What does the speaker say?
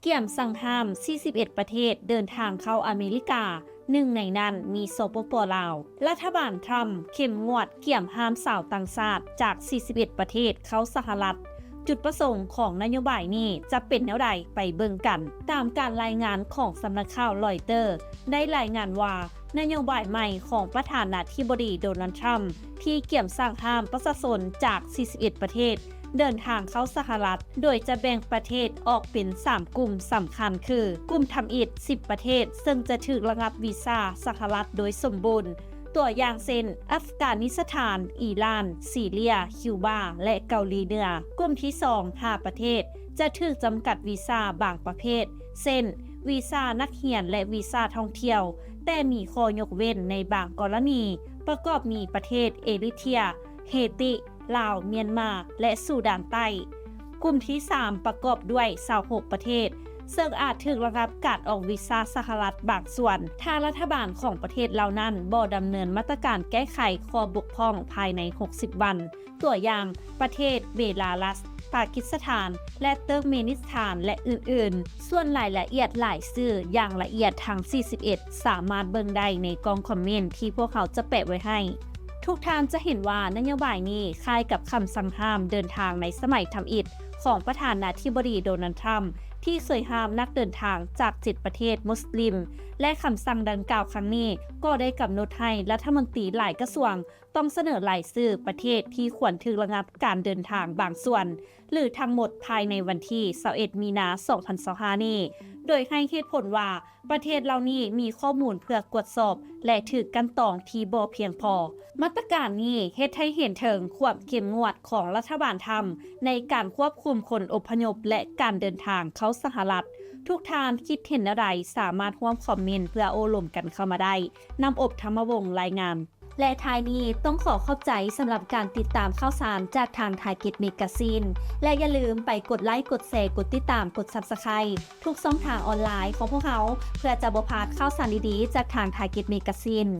ກຽມສັ່ງຫ້າມສີ່ສິບເອັດປະເທດເດີນທາງເຂົ້າອາເມລິກາ, ໜຶ່ງໃນນັ້ນມີ ສປປ ລາວ. ລັດຖະບານທຣຳເຂັ້ມງວດກຽມຫ້າມຊາວຕ່າງຊາດຈາກສີ່ສິບເອັດປະເທດເຂົ້າສະຫະລັດ. ຈຸດປະສົງຂອງນະໂຍບາຍນີ້ຈະເປັນແນວໃດ? ໄປເບິ່ງກັນ. ຕາມການລາຍງານຂອງສຳນັກຂ່າວລອຍເຕີ ໄດ້ລາຍງານວ່າ ນະໂຍບາຍໃໝ່ຂອງປະທານາທິບໍດີໂດນັລ ທຣຳ ທີ່ກຽມສັ່ງຫ້າມປະຊາຊົນຈາກສີ່ສິບເອັດປະເທດເດີນທາງເຂົ້າສະຫະລັດ, ໂດຍຈະແບ່ງປະເທດອອກເປັນສາມກຸ່ມສຳຄັນຄື ກຸ່ມທຳອິດສິບປະເທດ ເຊິ່ງຈະຖືກລະງັບວີຊາສະຫະລັດໂດຍສົມບູນ, ຕົວຢ່າງເຊັ່ນ ອັຟການິສະຖານ, ອີຣານ, ຊີເຣຍ, ຄິວບາ ແລະ ເກົາຫຼີເໜືອ. ກຸ່ມທີສອງ ຫ້າປະເທດ ຈະຖືກຈຳກັດວີຊາບາງປະເພດ ເຊັ່ນ ວີຊານັກຮຽນ ແລະ ວີຊາທ່ອງທ່ຽວ, ແຕ່ມີຂໍ້ຍົກເວັ້ນໃນບາງກໍລະນີ, ປະກອບມີປະເທດເອຣິເທຍ, ເຮຕິ, ລາວ, ມຽນມາ ແລະ ຊູດານໃຕ້. ກຸ່ມທີສາມ ປະກອບດ້ວຍຊາວຫົກປະເທດ ເຊິ່ງອາດຖືກລະງັບການອອກວີຊາສະຫະລັດບາງສ່ວນ ຖ້າລັດຖະບານຂອງປະເທດເຫຼົ່ານັ້ນບໍ່ດຳເນີນມາດຕະການແກ້ໄຂຂໍ້ບົກຜ່ອງພາຍໃນຫົກສິບວັນ. ຕົວຢ່າງ ປະເທດເບລາຣັສ, ປາກິສຖານ ແລະ ເຕີກເມນິສຖານ ແລະ ອື່ນໆ. ສ່ວນລາຍລະອຽດລາຍຊື່ຢ່າງລະອຽດທັງສີ່ສິບເອັດ ສາມາດເບິ່ງໄດ້ໃນກ່ອງຄອມເມັນທີ່ພວກເຮົາຈະແປະໄວ້ໃຫ້. ທຸກທ່ານຈະເຫັນວ່ານະໂຍບາຍນີ້ຄ້າຍກັບຄຳສັ່ງຫ້າມເດີນທາງໃນສະໄໝທຳອິດຂອງປະທານາທິບໍດີໂດນັລ ທຣຳ ທີ່ເຄີຍຫ້າມນັກເດີນທາງຈາກເຈັດປະເທດມຸສລິມ ແລະ ຄຳສັ່ງດັ່ງກ່າວຄັ້ງນີ້ກໍໄດ້ກຳນົດໃຫ້ລັດຖະມົນຕີຫຼາຍກະຊວງ ຕ້ອງສະເໜີລາຍຊື່ປະເທດທີ່ຄວນຖືກລະງັບການເດີນທາງບາງສ່ວນ ຫຼື ທັງໝົດພາຍໃນວັນທີຊາວເອັດ ມີນາ ສອງພັນຊາວຫ້ານີ້, ໂດຍໃຫ້ເຫດຜົນວ່າປະເທດເຫຼົ່ານີ້ມີຂໍ້ມູນເພື່ອກວດສອບ ແລະ ຖືກກັ່ນຕອງທີ່ບໍ່ພຽງພໍ. ມາດຕະການນີ້ເຮັດໃຫ້ເຫັນເຖິງຄວາມເຂັ້ມງວດຂອງລັດຖະບານທຳໃນການຄວບຄຸມຄົນອົບພະຍົບ ແລະ ການເດີນທາງເຂົ້າສະຫະລັດ. ທຸກທ່ານຄິດເຫັນແນວໃດ? ສາມາດຮ່ວມຄອມເມັນເພື່ອໂອ້ລົມກັນເຂົ້າມາໄດ້. ນ້ຳອົບ ທຳມະວົງ ລາຍງານ. ແລະ ທ້າຍນີ້ຕ້ອງຂໍຂອບໃຈສຳລັບການຕິດຕາມຂ່າວສານຈາກທາງ Target Magazine ແລະ ຢ່າລືມໄປກົດໄລ, ກົດແຊ, ກົດຕິດຕາມ, ກົດ Subscribe ທຸກຊ່ອງທາງອອນລາຍຂອງພວກເຮົາ ເພື່ອຈະບໍ່ພາດຂ່າວສານດີໆຈາກທາງ Target Magazine.